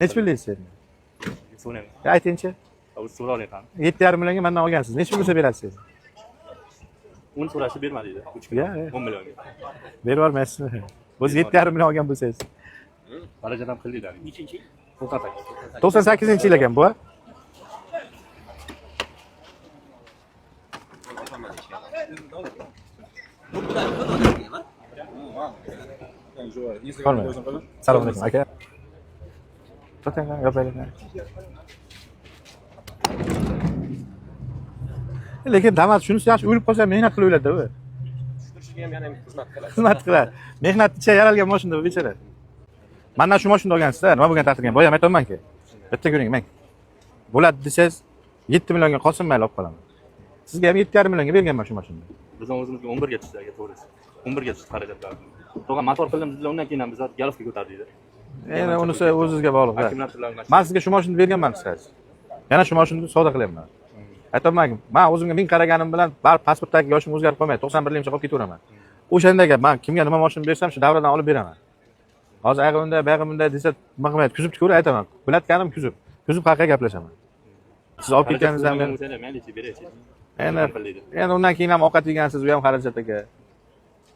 Nechi pul deysiz endi? So'rayman. Aytingchi. O'zi so'ra olayman. 7,5 millionga mendan olgansiz. Nechi pul bo'lsa berasiz? 10 so'rashib berma deydi. 3 Ya, million. ya. 10 millionga. Berib yubormaysizmi? O'zi 7,5 million olgan bo'lsangiz. Xarajat ham qildik. Nechinchi? 98. 98-yil ekan bu. A? Ko'rmayman. Assalomu alaykum aka. To'xtang, gapiraylik. Lekin Damas shunisi yaxshi, o'lib qolsa ham mehnat qilib o'ladi u. Tushirishga ham yana xizmat qiladi. Xizmat qiladi. Mehnat ichiga yaralgan mashina bu bechora. Mandan shu mashinani olgansiz-da, nima bo'lgan taqdirga? Boya ham aytyapmanki. Bitta ko'ring, mang. Bo'ladi desangiz 7 millionga qolsin, mayli olib qolaman. Sizga ham 7,5 millionga berganman shu mashinani. Biz o'zimizga 11 ga tushdi aka, to'g'risi. 11 ga tushdi xarajatlar. To'g'ri, motor qildim dedilar, undan keyin ham biz galofga ko'tardik deydi. Endi unisi o'zizga bog'liq. Akkumulyatorlar Man sizga shu mashinani berganman qisqasi. Yana shu mashinani savdo qilyapman. Aytyapmanki, man o'zimga ming qaraganim bilan baribir pasportdagi yoshim o'zgarib qolmaydi, 91limcha qolib ketaveraman. O'shanda gap, man kimga nima mashina bersam, shu davradan olib beraman. Hozir ayig'i unday, buyog'i bunday desa nima qilmaydi, kuzib ko'ra aytaman. Bilatganim kuzib. Kuzib haqida gaplashaman. Siz olib ketganingizdan beri mayli beraychi. endi endi undan keyin ham ovqat yegansiz, u ham xarajat aka.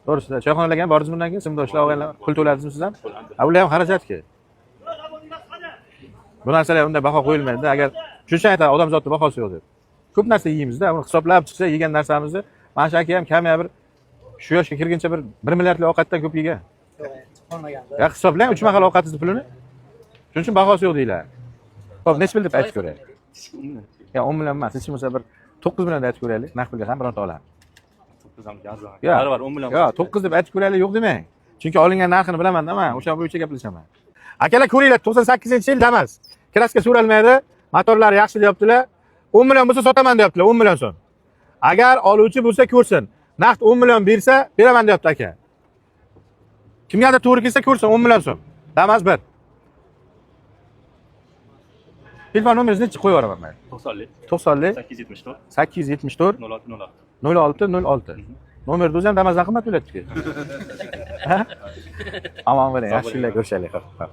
To'g'risida, choyxonalarga ham bordingizmi undan keyin? Sinfdoshlar, og'aynilar pul to'ladingizmi siz ham? Ha, ular ham xarajatki. Bu narsalar unday baho qo'yilmaydi. Agar shuncha aytadi, odamzodni bahosi yo'q deb. Ko'p narsa yeymizda, uni hisoblab chiqsa yegan narsamizni mana shu aka ham kamiga bir shu yoshga kirguncha bir 1 milliardlik ovqatdan ko'p yegan. Ya hisoblang 3 mahal ovqatingizni pulini. Shuning uchun bahosi yo'q deyiladi. Xo'p, nechi pul deb aytib ko'raylik. Ya 10 million emas, hech bo'lmasa bir 9 million deb aytib ko'raylik. Naqd pulga ham bironta oladi. 9 ham arzon. Yo'q. Baribir 10 million. Yo'q, 9 deb aytib ko'raylik, yo'q demang. Chunki olingan narxini bilaman-da man, o'sha bo'yicha gaplashaman. Akalar ko'ringlar, 98-yil Damas. Kraska so'ralmaydi, motorlari yaxshi deyaptilar. 10 million bo'lsa sotaman deyaptilar, 10 million so'm. Agar oluvchi bo'lsa ko'rsin. Naqd 10 million bersa, beraman deyapti aka. Kimgadir to'g'ri kelsa ko'rsin, 10 million so'm. Damas 1. Telefon nomeringizni nechi qo'yib yuboraman men. 90lik 90lik 874 874 06 06. 06 06. Nomerni o'zi ham Damasdan qimmat bo'lyapti-ku. Ha? Omon bo'ling, yaxshi kunlar ko'rishaylik. Xo'p, xo'p.